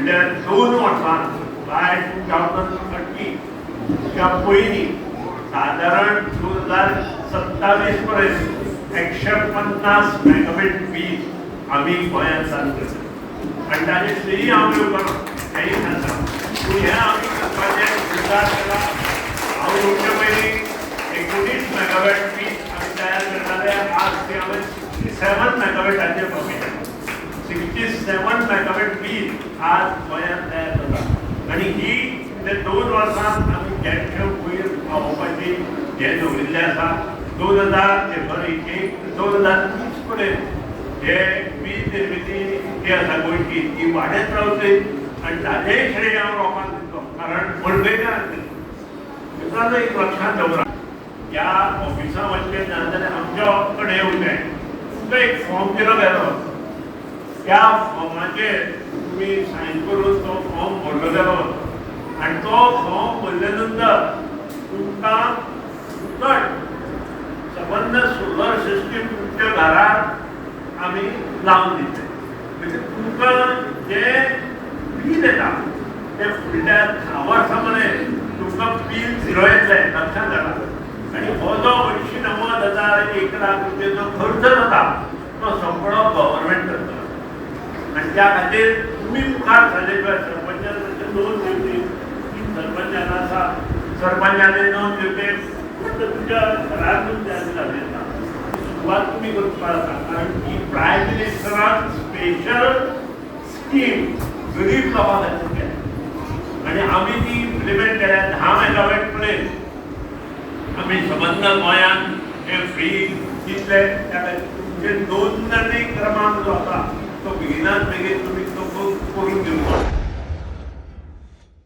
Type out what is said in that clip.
फुडल्या 2 वर्सां, बाय 2030च्या पयलीं, सादारण 2027 पर्यंत 150 मेगावॅट वीज आमी गोंयांत चालू करतले आनी ताजें श्रेय हांव घेवपाना, तेंय सांगता. पूण हें आमी करपाचें विचार केला. हांव येवचे पयलीं 19 मेगावॅट वीज आमी तयार करताले. आज ती हांवें 67 मेगावॅटाचेर पावयल्या. 67 मेगावॅट वीज आज गोंयांत तयार जाता आनी ही ते 2 वर्सांत आमी जेन्शो वयर पावोवपाची हें दवरिल्लें आसा. 2000, सॉरी, एक 2030 पर्यंत हे वीज निर्मिती जी आसा गोंयची, ती वाडत रावतली आनी ताजेंय श्रेय हांव लोकांक दितलो, कारण मडगयकारांक दितलो. मित्रांनो, एक लक्षात दवरा, ह्या ऑफिसां वचचें ना जाल्यार आमच्या कडेन येवचें. तुमकां एक फॉर्म दिलो गेलो. त्या फॉर्माचेर तुमी सायन करून तो फॉर्म भरलो गेलो आनी तो फॉर्म भरले नंतर तुमकां फुकट सबंद सोलर सिस्टीम तुमच्या घरार आमी लावन दितले. म्हणजे तुमकां जें बील येता तें फुडल्या 10 वर्सां मेरेन तुमकां बील झिरो येतलें, लक्षात धरा. आनी हो जो 80-90 हजार, 1 लाख रुपयाचो खर्च जाता, तो सगळो गव्हर्मेंट करता आनी त्या खातीर तुमी मुखार सरले शिवाय, सरपंचान तशें नोंद दिवची. सरपंचान आसा, सरपंचाने नोंद दिवचे फक्त तुमच्या घरातून जालें ना. सुरवात तुमी करपाक आसा, कारण ही प्रायम मिनिस्टरान स्पेशल स्कीम गरीब लोकां खातीर केल्या आनी आमी ती इम्प्लिमेंट केल्या. 10 मेगावॅट पर्यंत आमी सबंद गोंयांत हे फ्री दितले. त्या खातीर तुमचे नोंदणी क्रमांक जो आसा, तो बेगिनात बेगीन तुमी तो करून घेवचो.